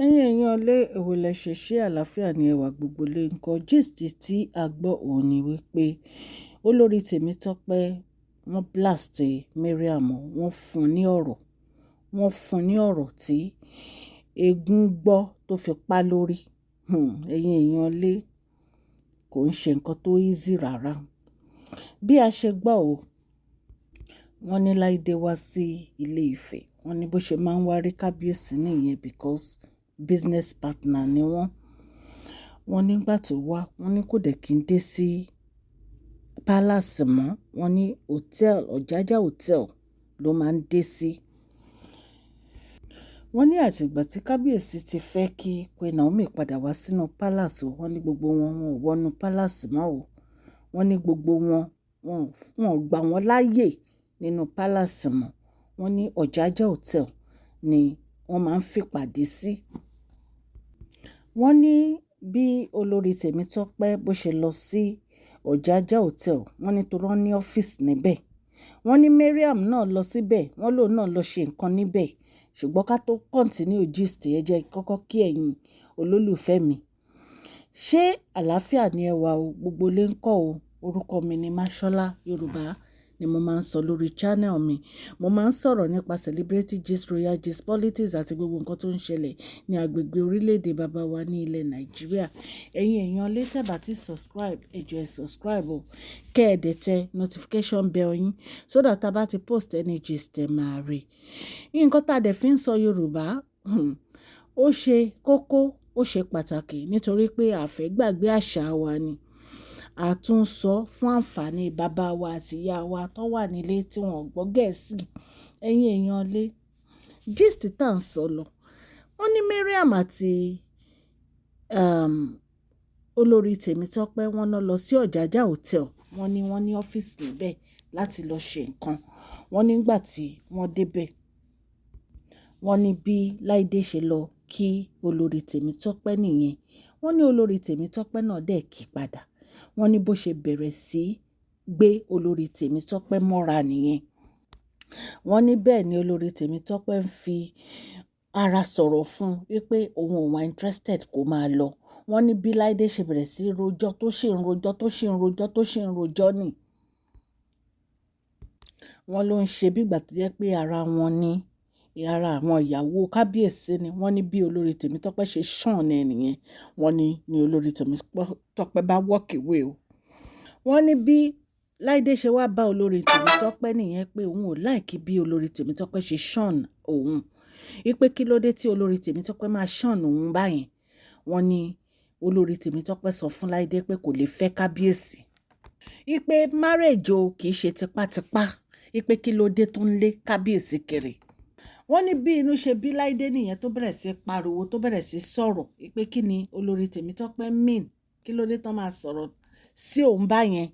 Ẹ̀yin èèyàn lé, èwo lẹ ṣe, ṣe àlàáfíà ní ẹwà gbogbo lè ń kọ. Gist tí a gbọ́ òun ni wípé olórí Tèmítọ́pẹ́ wọ́n blast Mariam, wọ́n fún ní ọ̀rọ̀, wọ́n fún ní ọ̀rọ̀ tí eégún gbọ́ tó fi pa lórí. Ẹ̀yin èèyàn lé, kò ń ṣe nǹkan tó easy rárá. Bí a ṣe gbọ́ o, wọ́n ní Láìdé wá sí ilé Ifẹ̀. Wọ́n ní bó ṣe máa ń wá rí kábíyèsí nìyẹn because business partner ni wọ́n. Wọ́n nígbà tó wá, wọ́n ní kò dẹ̀ kí n dé sí palace mọ́. Wọ́n ní hotel, Ọ̀jájá Hotel ló máa ń dé sí. Wọ́n ní àtìgbà tí kábíyèsí ti fẹ́ kí Queen Naomi padà wá sínú palace, wọ́n ní gbogbo wọn, wọn ò wọnú palace mọ́ o. Wọ́n ní gbogbo wọn, wọn ò gbà wọ́n láàyè nínú palace mọ́. Wọ́n ní Ọ̀jájá Hotel ni wọ́n máa ń fìpàdé sí. Wọ́n ní bí olórí Tèmítọ́pẹ́ bó ṣe lọ sí Ọ̀jájá Hotel, wọ́n ní torí wọ́n ní ọ́fíìsì níbẹ̀. Wọ́n ní Mariam náà lọ síbẹ̀, wọ́n lòun náà lọ ṣe nǹkan níbẹ̀. Ṣùgbọ́n ká tó continue gist, ẹ jẹ́ kọ́kọ́ kí ẹ̀yin olólùfẹ́ mi. Ṣé àlàáfíà ni ẹwà o? Gbogbo lè ń kọ́ o. Orúkọ mi ni Mashola. Yorùbá ni mo máa ń sọ lórí channel mi. Mo máa ń sọ̀rọ̀ nípa celebrity gist, royal gist, politics àti gbogbo nǹkan tó ń ṣẹlẹ̀ ní agbègbè orílẹ̀-èdè bàbá wa ní ilẹ̀ Nàìjíríà. Ẹ̀yin èèyàn lè tẹ́ bá ti subscribe, ẹ jọ̀ọ́ ẹ subscribe o. Kẹ́ ẹ dẹ̀ tẹ notification bell yín so that tá bá ti post any gist, ẹ máa rí. Nǹkan tá a dẹ̀ fi ń sọ Yorùbá, ó ṣe kókó, ó ṣe pàtàkì nítorí pé a fẹ́ gbàgbé àṣà wa ni. A tún sọ fún àǹfààní bàbá wa àti ìyá wa tó wà nílé tí wọ́n gbọ́ Gẹ̀ẹ́sì. Ẹ̀yin èèyàn lé, gist tá à ń sọ lọ. Wọ́n ní Mariam àti olórí Tèmítọ́pẹ́ wọ́n ná lọ sí Ọ̀jájá Hotel. Wọ́n ní wọ́n ní ọ́fíìsì níbẹ̀ láti lọ ṣe nǹkan. Wọ́n nígbà tí wọ́n dé bẹ̀, wọ́n ní bí Láìdé ṣe lọ kí olórí Tèmítọ́pẹ́ nìyẹn. Wọ́n ní olórí Tèmítọ́pẹ́ náà dẹ̀ kí padà. Wọ́n ní bó ṣe bẹ̀rẹ̀ sí gbé olórí Tèmítọ́pẹ́ mọ́ra nìyẹn. Wọ́n ní bẹ́ẹ̀ ni olórí Tèmítọ́pẹ́ ń fi ara sọ̀rọ̀ fún wípé òun ò wà interested, kó máa lọ. Wọ́n ní bí Láìdé ṣe bẹ̀rẹ̀ sí rojọ́, tó sì ń rojọ́, tó sì ń rojọ́, tó sì ń rojọ́ nì. Wọ́n ló ń ṣe bí ìgbà tó jẹ́ pé ara wọn ní, ara àwọn ìyàwó kábíyèsí ni. Wọ́n ní bí olórí Tèmítọ́pẹ́ ṣe ṣàn ẹ nìyẹn. Wọ́n ní olórí Tèmítọ́pẹ́ bá walk away o. Wọ́n ní bí Láìdé ṣe wá bá olórí Tèmítọ́pẹ́ nìyẹn pé òun ò like bí olórí Tèmítọ́pẹ́ ṣe ṣàn òun. Wípé kí ló dé tí olórí Tèmítọ́pẹ́ máa ṣàn òun báyẹn. Wọ́n ní olórí Tèmítọ́pẹ́ sọ fún Láìdé pé kò lè fẹ́ kábíyèsí. Wípé marriage o kì í ṣe tipátipá. Wípé kí ló dé tó ń lé kábíyèsí kiri. Wọ́n ní bí inú ṣe bí Láìdé nìyẹn tó bẹ̀rẹ̀ sí pariwo, tó bẹ̀rẹ̀ sí sọ̀rọ̀ wípé kí ni olórí Tèmítọ́pẹ́ mean? Kí ló dé tán máa sọ̀rọ̀ sí òun báyẹn?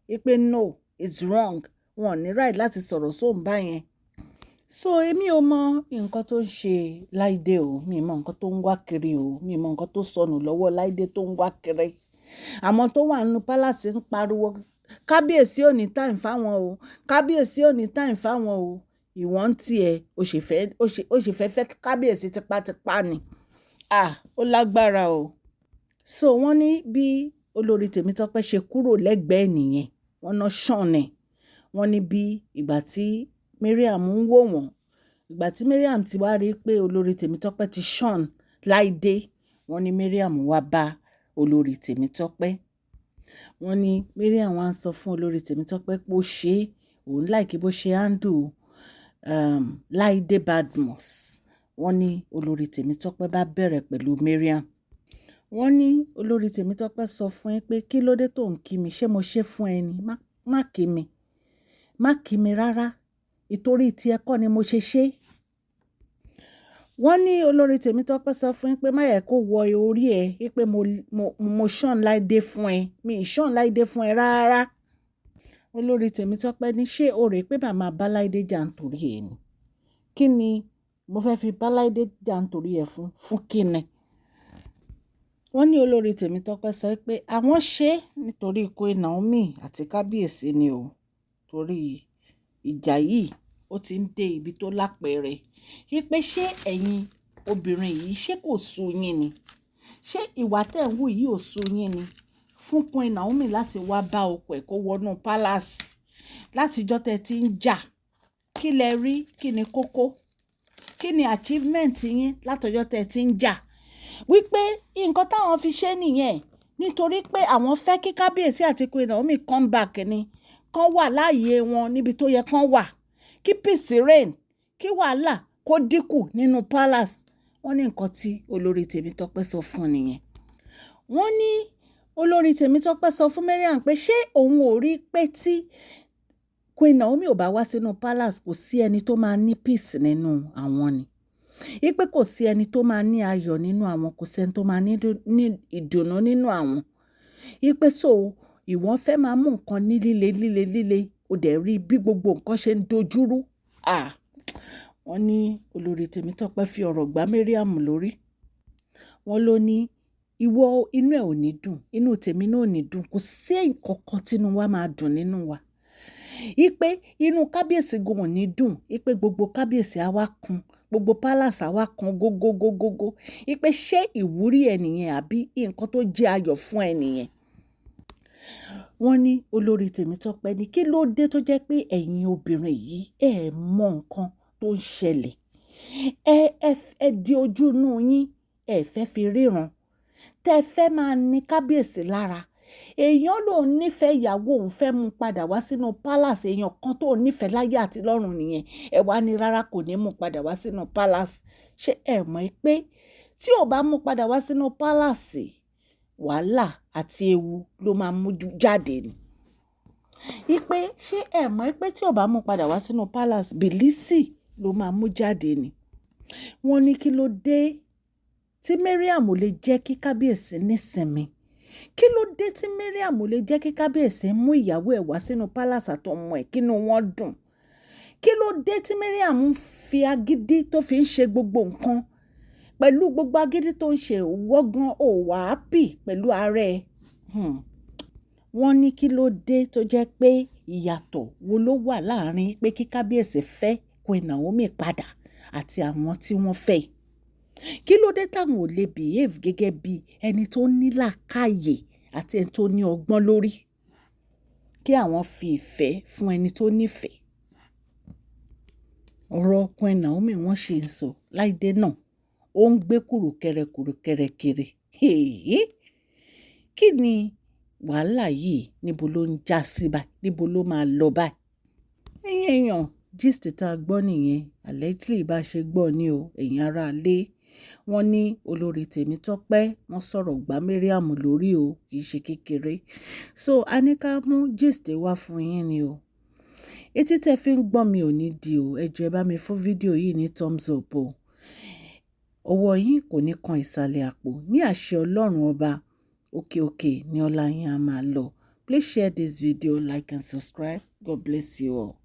Wípé no, it's wrong. Wọn ò ní right láti sọ̀rọ̀ sóun báyẹn. So èmi ò mọ nǹkan tó ń ṣe Láìdé o. Mi ò mọ nǹkan tó ń wá kiri o. Mi ò mọ nǹkan tó sọnù lọ́wọ́ Láìdé tó ń wá kiri. Àmọ́ tó wà nínú palace ń pariwo, kábíyèsí ò ní time fáwọn o. Kábíyèsí ò ní time fáwọn o. Ìwọ ń tiẹ̀, ó sì fẹ́ fẹ́ kábíyèsí tipátipá ni. Ah, ó lágbára o. So wọ́n ní bí olórí Tèmítọ́pẹ́ ṣe kúrò lẹ́gbẹ̀ẹ́ nìyẹn. Wọ́n ná ṣàn ẹ̀. Wọ́n ní bí ìgbà tí Mariam ń wò wọ́n, ìgbà tí Mariam ti wá rí pé olórí Tèmítọ́pẹ́ ti ṣàn Láìdé, wọ́n ní Mariam wá bá olórí Tèmítọ́pẹ́. Wọ́n ní Mariam wá ń sọ fún olórí Tèmítọ́pẹ́ pé ó ṣe, òun like bó ṣe handle Láìdé Badmus. Wọ́n ní olórí Tèmítọ́pẹ́ bá bẹ̀rẹ̀ pẹ̀lú Mariam. Wọ́n ní olórí Tèmítọ́pẹ́ sọ fún ẹ pé kí ló dé tó ń kí mi? Ṣé mo ṣe fún ẹ ni? Má, má kí mi. Má kí mi rárá. Ìtorí tí ẹ kọ́ ni mo ṣe ṣé. Wọ́n ní olórí Tèmítọ́pẹ́ sọ fún ẹ pé má yẹ kó wọ orí ẹ wípé mo ṣàn Láìdé fún ẹ. Mi ì ṣàn Láìdé fún ẹ rárá. Olórí Tèmítọ́pẹ́ ní ṣé o rò pé màmá bá Láìdé jà nítorí ẹ ni? Kí ni mo fẹ́ fi bá Láìdé jà nítorí ẹ fún? Fún kí ni? Wọ́n ní olórí Tèmítọ́pẹ́ sọ pé àwọn ṣe nítorí Queen Naomi àti kábíyèsí ni o. Torí ìjà yìí ó ti ń dé ibi tó lápẹẹrẹ. Wípé ṣé ẹ̀yin Obìnrin yìí, ṣé kò sú yín ni? Ṣé ìwà tẹ̀ ń wù yìí ò sú yín ni? Fún Queen Naomi láti wá bá ọkọ ẹ̀ kó wọnú palace látijọ́ tẹ́ ti ń jà, kí lẹ rí? Kí ni kókó? Kí ni achievement yín látọjọ́ tẹ́ ti ń jà? Wípé nǹkan táwọn fi ṣe nìyẹn, nítorí pé àwọn fẹ́ kí kábíyèsí àti Queen Naomi come back ni, kán wà láàyè wọn níbi tó yẹ kán wà, kí peace reign, kí wàhálà kó dínkù nínú palace. Wọ́n ní nǹkan tí olórí Tèmítọ́pẹ́ sọ fún nìyẹn. Wọ́n ní olórí Tèmítọ́pẹ́ sọ fún Mariam pé ṣé òun ò rí pé tí Queen Naomi ò bá wá sínú palace, kò sí ẹni tó máa ní peace nínú àwọn ni, wípé kò sí ẹni tó máa ní ayọ̀ nínú àwọn, kò sí ẹni tó máa ní ìdùnnú nínú àwọn, wípé so ìwọ́n fẹ́ máa mú nǹkan ní líle líle líle, ó dẹ̀ rí bí gbogbo nǹkan ṣe ń dojúrú. Ah, wọ́n ní olórí Tèmítọ́pẹ́ fi ọ̀rọ̀ gbá Mariam lórí. Wọ́n ló ní ìwọ, inú ẹ̀ ò ní dùn, inú tèmi náà ò ní dùn, kò sí nǹkan tínú wa máa dùn nínú wa, ipe inú kábíyèsí gan ò ní dùn, ipe gbogbo kábíyèsí á wá kun, gbogbo palace á wá kan gógógógógó, ipe ṣé ìwúrí ẹ nìyẹn àbí nǹkan tó jẹ́ ayọ̀ fún ẹ nìyẹn? Wọ́n ní olórí Tèmítọ́pẹ́ ní kí ló dé tó jẹ́ pé ẹ̀yin obìnrin yìí, ẹ mọ nǹkan tó ń ṣẹlẹ̀, ẹ di ojú inú yín, ẹ fẹ́ fi ríran, tẹ́ fẹ́ máa ní kábíyèsí lára. Èèyàn lòun nífẹ̀ẹ́ ìyàwó òun, fẹ́ mú padà wá sínú palace, èèyàn kan tó nífẹ̀ẹ́ láyé àti lọ́run nìyẹn. Ẹ wá ní rárá, kò ní mú padà wá sínú palace. Ṣé ẹ mọ̀ pé tí ò bá mú padà wá sínú palace, wàhálà àti ewu ló máa mú jáde ni? Ipe ṣé ẹ mọ̀ pé tí ò bá mú padà wá sínú palace, bìlísì ló máa mú jáde ni? Wọ́n ní kí ló dé tí Mariam ò lè jẹ́ kí kábíyèsí nísinmi? Kí ló dé tí Mariam ò lè jẹ́ kí kábíyèsí mú ìyàwó ẹ̀ wá sínú palace àtọmọ ẹ̀, kínú wọn dùn? Kí ló dé tí Mariam ń fi agídí tó fi ń ṣe gbogbo nǹkan? Pẹ̀lú gbogbo agídí tó ń ṣe, wọ́gán ò wá happy pẹ̀lú ara ẹ̀. Wọ́n ní kí ló dé tó jẹ́ pé ìyàtọ̀ wo ló wà láàárín pé kí kábíyèsí fẹ́ Queen Naomi padà àti àwọn tí wọ́n fẹ́? Kí ló dé táwọn ò lè behave gẹ́gẹ́ bí ẹni tó ní làákàyè àti ẹni tó ní ọgbọ́n lórí? Kí àwọn fi ìfẹ́ fún ẹni tó nífẹ̀ẹ́. Ọ̀rọ̀ Queen Naomi, wọ́n sì ń sọ láìdé náà, ó ń gbé kùrùkẹrẹ kùrùkẹrẹ kiri. Kí ni wàhálà yìí? Níbo ló ń já sí báyìí? Níbo ló máa lọ báyìí? Ẹ̀yin èèyàn, gist tá a gbọ́ nìyẹn. Allegedly bá ṣe gbọ́ ni o, ẹ̀yin ará ilé. Wọ́n ní olórí Tèmítọ́pẹ́, wọ́n sọ̀rọ̀ gbá Mariam lórí o, kì í ṣe kékeré. So a ní ká mú gist wá fún yín ni o. Etí tẹ fi ń gbọ́ mi ò ní di o. Ẹ jọ̀ọ́, ẹ bá mi fún fídíò yìí ní thumbs up o. Ọwọ́ yín kò ní kan ìsàlẹ̀ àpò. Ní àṣẹ Ọlọ́run ọba, òkè òkè ni ọlá yín á máa lọ. Please share this video, like and subscribe. God bless you all.